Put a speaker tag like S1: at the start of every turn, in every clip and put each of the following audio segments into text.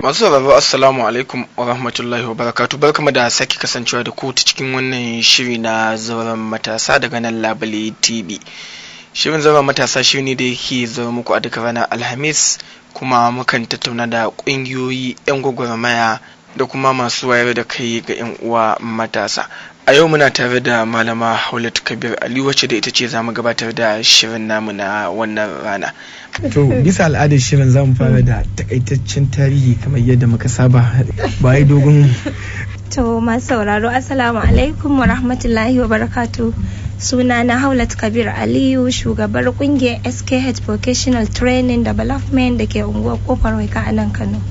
S1: Masu sauraro, assalamu alaikum wa rahmatullahi wa barakatu. Barkamu da sake kasancewa da ku ta cikin wannan shiri na Zauren Matasa daga nan Labule TV. Shirin Zauren Matasa shiri ne da yake zama muku a duka ranar Alhamis, kuma mukan tattauna da ƙungiyoyi, 'yan gwagwarmaya da kuma masu wayar da kai ga 'yan uwa matasa. A yau muna tare da Malama Haulat Kabir Ali, wacce da ita ce za mu gabatar da shirin namu na wannan rana. To, bisa al'adar shirin, zamu fara da takaitaccen tarihi kamar yadda muka saba, ba yi dogon
S2: To, masu sauraro, assalamu alaikum wa rahmatullahi wa barakatu. Suna na Haulat Kabir Aliyu, shugabar kungiyar SKH Vocational Training Development da ke unguwar Kofar Waika a nan Kano.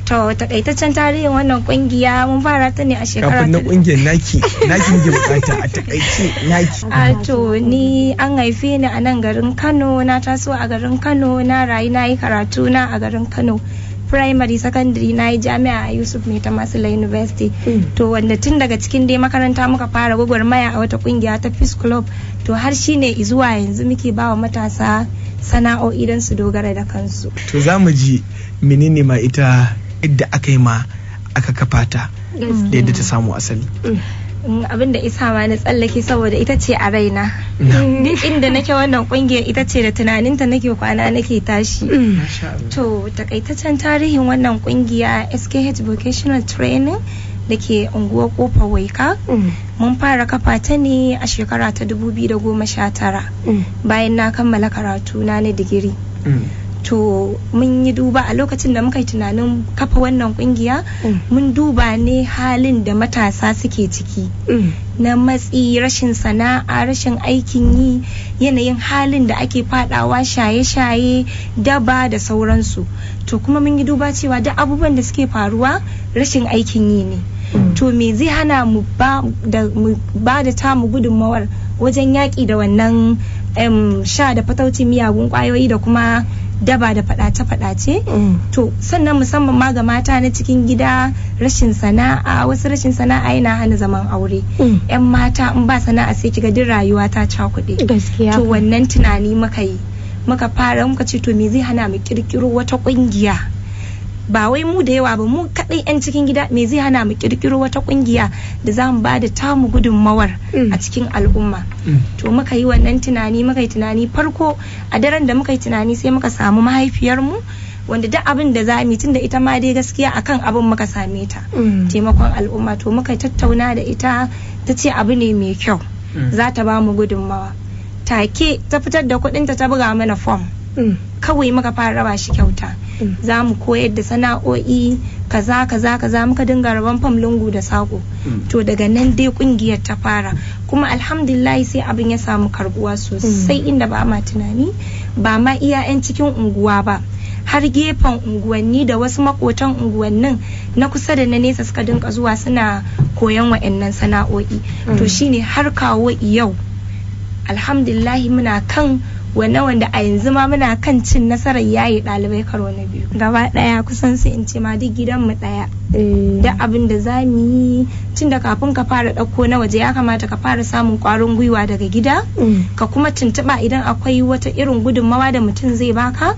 S2: To, takaitaccen tarihin wannan kungiya, mun fara ta ne a shekara
S1: Kafin na kungiyar, naki naki muke bukata, a takaice naki.
S2: A to, ni an haife ni a nan garin Kano, na taso a garin Kano, na rayu, na yi karatu na a garin Kano. Primary, secondary, na yi jami'a a Yusuf Maitama Sule University. To, wanda tun daga cikin dai makaranta muka fara gwagwarmaya a wata kungiya ta Peace Club. To, har shine zuwa yanzu muke bawa matasa sana'o'i don su dogara da kansu.
S1: To, za mu ji menene ma ita, yadda aka yi ma aka kafa ta da yadda ta samu asali.
S2: Abin da isa ma na tsallake, saboda ita ce a raina. Duk inda nake, wannan kungiyar ita ce da tunaninta nake kwana nake tashi. To, takaitaccen tarihin wannan kungiya SKH Vocational Training da ke unguwar Kofar Waika, mun fara kafa ta ne a shekara ta 2019 bayan na kammala karatu na na digiri. To, mun yi duba a lokacin da muka yi tunanin kafa wannan kungiya, mun duba ne halin da matasa suke ciki na matsi, rashin sana'a, rashin aikin yi, yanayin halin da ake fadawa shaye-shaye, daba da sauransu. To, kuma mun yi duba cewa duk abubuwan da suke faruwa rashin aikin yi ne. To, me zai hana mu ba da tamu gudunmawar wajen yaƙi da wannan sha da fatauci miyagun ƙwayoyi da kuma daba da fadace-fadace? To, sannan musamman ma ga mata na cikin gida, rashin sana'a, wasu rashin sana'a yana hana zaman aure. Yan mata in ba sana'a, sai kiga duk rayuwa ta cakuɗe. To, wannan tunani muka yi, muka fara, muka ce, to, me zai hana mu kirkiro wata kungiya? Ba wai mu da yawa ba, mu kaɗai 'yan cikin gida. Me zai hana mu kirkiro wata kungiya da za mu ba da tamu gudunmawar a cikin al'umma? To, muka yi wannan tunani, muka yi tunani farko. A daren da muka yi tunani, sai muka samu mahaifiyarmu, wanda duk abin da za mu yi, tunda ita ma dai gaskiya akan abin muka same ta, taimakon al'umma. To, muka tattauna da ita, ta ce abu ne mai kyau, za ta ba mu gudunmawa. Take ta fitar da kuɗinta, ta buga mana fom. Kawai muka fara raba shi kyauta. Za mu koyar da sana'o'i kaza kaza kaza. Muka dinga raban fam lungu da sako. To, daga nan dai kungiyar ta fara, kuma alhamdulillah sai abin ya samu karbuwa sosai inda ba ma tunani. Ba ma iya 'yan cikin unguwa ba, har gefen unguwanni da wasu makotan unguwannin na kusa da na nesa suka dinka zuwa suna koyan wa'annan sana'o'i. To, shine har kawo yau, alhamdulillah, muna kan wannan, wanda a yanzu ma muna kan cin nasarar yaye ɗalibai karo na biyu. Gaba ɗaya kusan sai in ce ma duk gidanmu ɗaya. Da abin da za mu yi, tun da kafin ka fara ɗauko na waje, ya kamata ka fara samun ƙwarin gwiwa daga gida, ka kuma tuntuɓa idan akwai wata irin gudunmawa da mutum zai baka.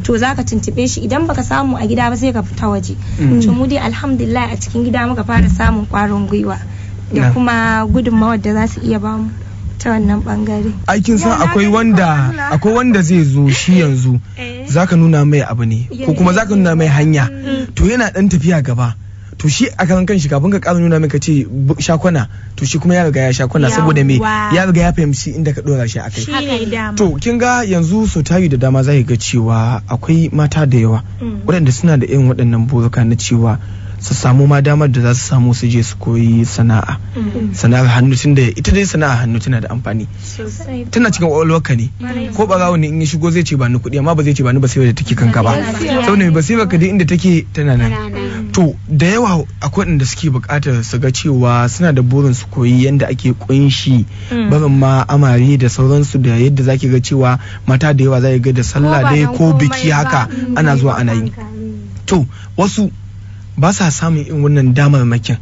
S2: To, za ka tuntuɓe shi. Idan baka samu a gida ba, sai ka fita waje. To, mu dai alhamdulillah a cikin gida muka fara samun ƙwarin gwiwa da kuma gudunmawar da za su iya bamu ta wannan bangare.
S1: Aikin san akwai wanda zai zo shi yanzu, zaka nuna mai abu ne ko kuma zaka nuna mai hanya, to yana dan tafiya gaba. To, shi a kan kanshi, kafin ka ƙara nuna mai ka ce shakwana, to shi kuma ya riga ya shakwana, saboda me? Ya riga ya fahimci inda ka dora shi akai. To, kin ga yanzu so tari da dama zai ga cewa akwai mata da yawa waɗanda suna da irin waɗannan buruka na cewa su samu ma damar da za su samu su je su koyi sana'a, sana'ar hannu, tunda ita dai sana'ar hannu tana da amfani, tana cikin kwakwalwarka ne. Ko barawo ne in ya shigo, zai ce ba ni kuɗi, amma ba zai ce ba ni basirar da take kanka ba, saboda mai basirar ka dai inda take tana nan. To, da yawa akwai waɗanda suke buƙatar su ga cewa suna da burin su koyi yadda ake kunshi, barin ma amare da sauransu, da yadda zaki ga cewa mata da yawa zaki ga da sallah dai ko biki haka ana zuwa ana yi. To, wasu ba sa samun irin wannan damarmakin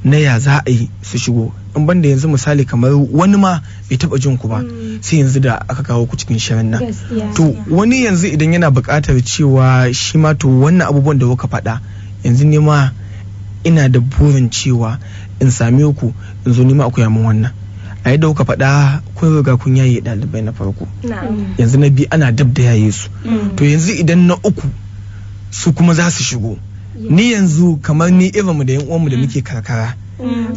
S1: na ya za a yi su shigo, in banda yanzu misali kamar wani ma bai taba jin ku ba. Sai yanzu da aka kawo ku cikin shirin nan. To wani yanzu idan yana buƙatar cewa shi ma, to wannan abubuwan da kuka faɗa yanzu, ne ma ina da burin cewa in same ku, in zo nima a koya min wannan. A yadda kuka faɗa, kun riga kun yaye ɗalibai na farko, yanzu na biyu ana dab da yaye su. To yanzu idan na uku su kuma za su shigo, ni yanzu kamar ni, irinmu da yan uwanmu da muke karkara,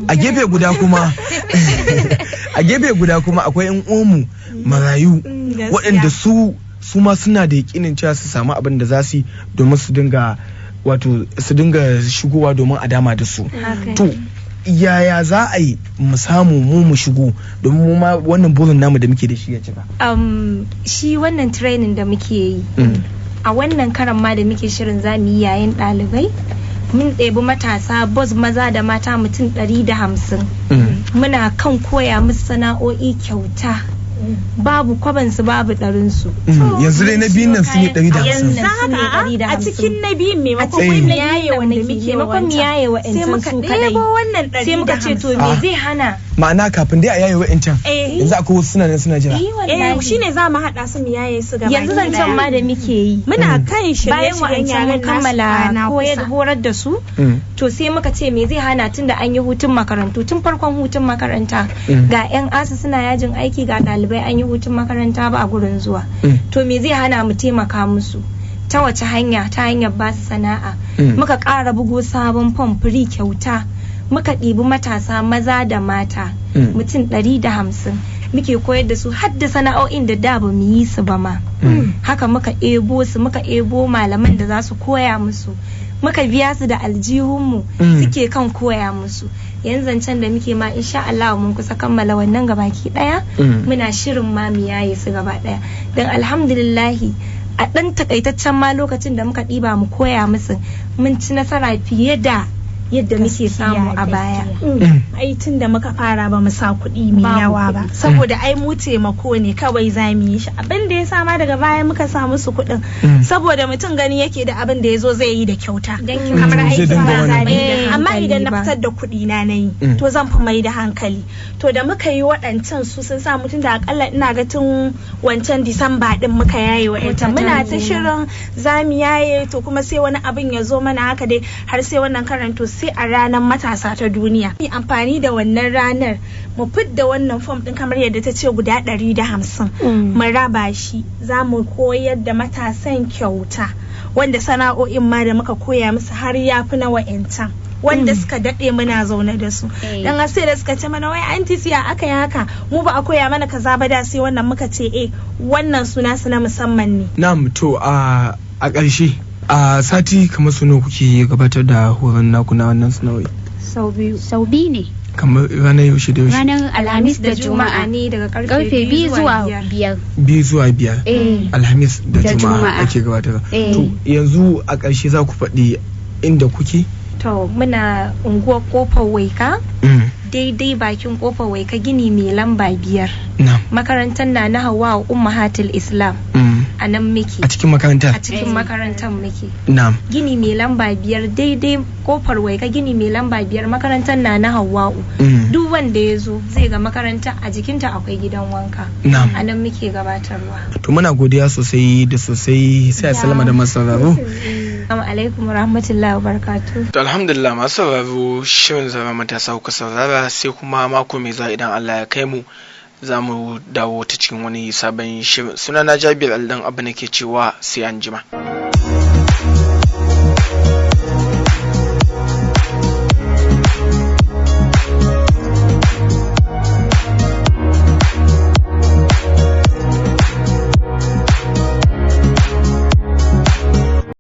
S1: a gefe guda kuma akwai yan uwanmu marayu waɗanda su ma suna da yakinin cewa su samu abin da za su yi domin su dinga, wato su dinga shigowa domin a dama da su. To yaya za a yi mu samu mu shigo domin mu ma wannan burin namu da muke da shi ya cika?
S2: Shi wannan training da muke yi a wannan karan ma da muke shirin za mu yi yayin ɗalibai, mun ɗebi matasa both maza da mata mutum 150. Muna kan koya musu sana'o'i kyauta, babu kwabansu, babu ɗarinsu.
S1: Yanzu dai na biyun nan sun yi 150?
S2: Yanzu
S3: haka a cikin na biyun, maimakon wai mu yaye wanda muke,
S2: maimakon mu yaye
S3: sai
S2: wa'ancan
S3: muka
S2: su kadai,
S3: ɗebo wannan ɗari
S2: sai muka ce to me zai hana?
S1: Ma'ana kafin dai a yaye wa'ancan, yanzu akwai wasu suna nan suna jira.
S2: Eh, wallahi.
S3: Eh, shine za mu haɗa su mu yaye su gaba.
S2: Yanzu zancen ma da muke yi,
S3: muna kan
S2: bayan
S3: shirye-shiryen
S2: wa'ancan mun
S3: yaran nasu
S2: kammala
S3: kwana
S2: koyar
S3: kusa.
S2: horar da su. To sai muka ce me zai hana, tun da an yi hutun makarantu tun farkon hutun makaranta, ga 'yan ASUU suna yajin aiki, ga ɗalibai an yi hutun makaranta ba a gurin zuwa, to me zai hana mu taimaka musu? Ta wace hanya? Ta hanyar ba su sana'a. Muka ƙara bugo sabon fom free, kyauta. Muka ɗibi matasa maza da mata mutum 150, muke koyar da su har da sana'o'in da da ba mu yi su ba ma. Haka muka ebo su, muka ebo malaman da za su koya musu, muka biya su da aljihunmu, suke kan koya musu. Yanzu zancen da muke ma, insha Allah mun kusa kammala wannan gabaki daya. Muna shirin ma mu yaye su gaba daya, don alhamdulillahi a ɗan takaitaccen ma lokacin da muka ɗiba mu koya musu, mun ci nasara fiye da yadda muke samu a baya.
S3: Ai tun da muka fara ba mu sa kuɗi mai
S2: Babu
S3: yawa ba,
S2: kuɗi.
S3: saboda ai mu taimako ne kawai za mu yi shi. Abin da ya sama daga baya muka sa musu kuɗin, saboda mutum gani yake da abin da ya zo zai yi da kyauta
S2: Dan
S3: kamar
S1: Zai
S3: aikin
S1: dinga
S3: ba
S1: wannan.
S3: za mu yi. Amma
S2: Hankali
S3: idan na
S2: ba.
S3: fitar da kuɗi na nayi, to zan fi mai da hankali. To da muka yi waɗancan, su sun sa mutum da akalla ina ga tun wancan Disamba din muka yaye wa'yancan, muna ta shirin za mu yaye, to kuma sai wani abin ya zo mana. Haka dai har sai wannan karanto, sai a ranar matasa ta duniya yi amfani da wannan ranar mu fidda wannan fom din, kamar yadda ta ce, guda 150, mu raba shi. Za mu koyar da matasan kyauta, wanda sana'o'in ma da muka koya musu har ya fi na wa'yancan wanda suka daɗe muna zaune da su. Dan sai da suka ce mana, "Wai anti, siya aka yi haka? Mu ba a koya mana kaza ba da sai wannan." Muka ce eh, wannan suna su na musamman ne.
S1: Na'am, to a ƙarshe, a sati kamar su nawa kuke gabatar da horon naku na wannan sana'o'i?
S2: Sau biyu.
S4: Sau biyu ne.
S1: Kamar ranar yaushe da yaushe?
S4: Ranar Alhamis da Juma'a.
S2: Ne daga
S4: karfe 2 zuwa 5.
S1: 2 zuwa 5?
S4: Eh.
S1: Alhamis da
S4: Da
S1: Juma'a
S4: Juma'a.
S1: ake gabatar?
S4: Eh.
S1: To yanzu a ƙarshe za ku faɗi inda kuke?
S2: To muna unguwar Kofar Waika, daidai bakin Kofar Waika, gini mai lamba 5, makarantar na na Hawa Ummahatul Islam. A nan muke.
S1: A cikin makarantar?
S2: A cikin makarantar muke. Gini mai lamba 5, daidai Kofar Waika, gini mai lamba 5, makarantar na na Hawa'u. Duk wanda ya zo zai ga makaranta, a jikinta akwai gidan wanka. A nan muke gabatarwa.
S1: To muna godiya sosai da sosai. Sai a salama da masu sauraro.
S2: Assalamu alaikum warahmatullahi wabarakatuh.
S1: To alhamdulillah, masu sauraro, shirin Zama Matasa kuka saurara. Sai kuma mako mai zuwa idan Allah ya kai mu, za mu dawo ta cikin wani sabon shirin. Sunana Jabir Aldan Abu, nake cewa sai an jima.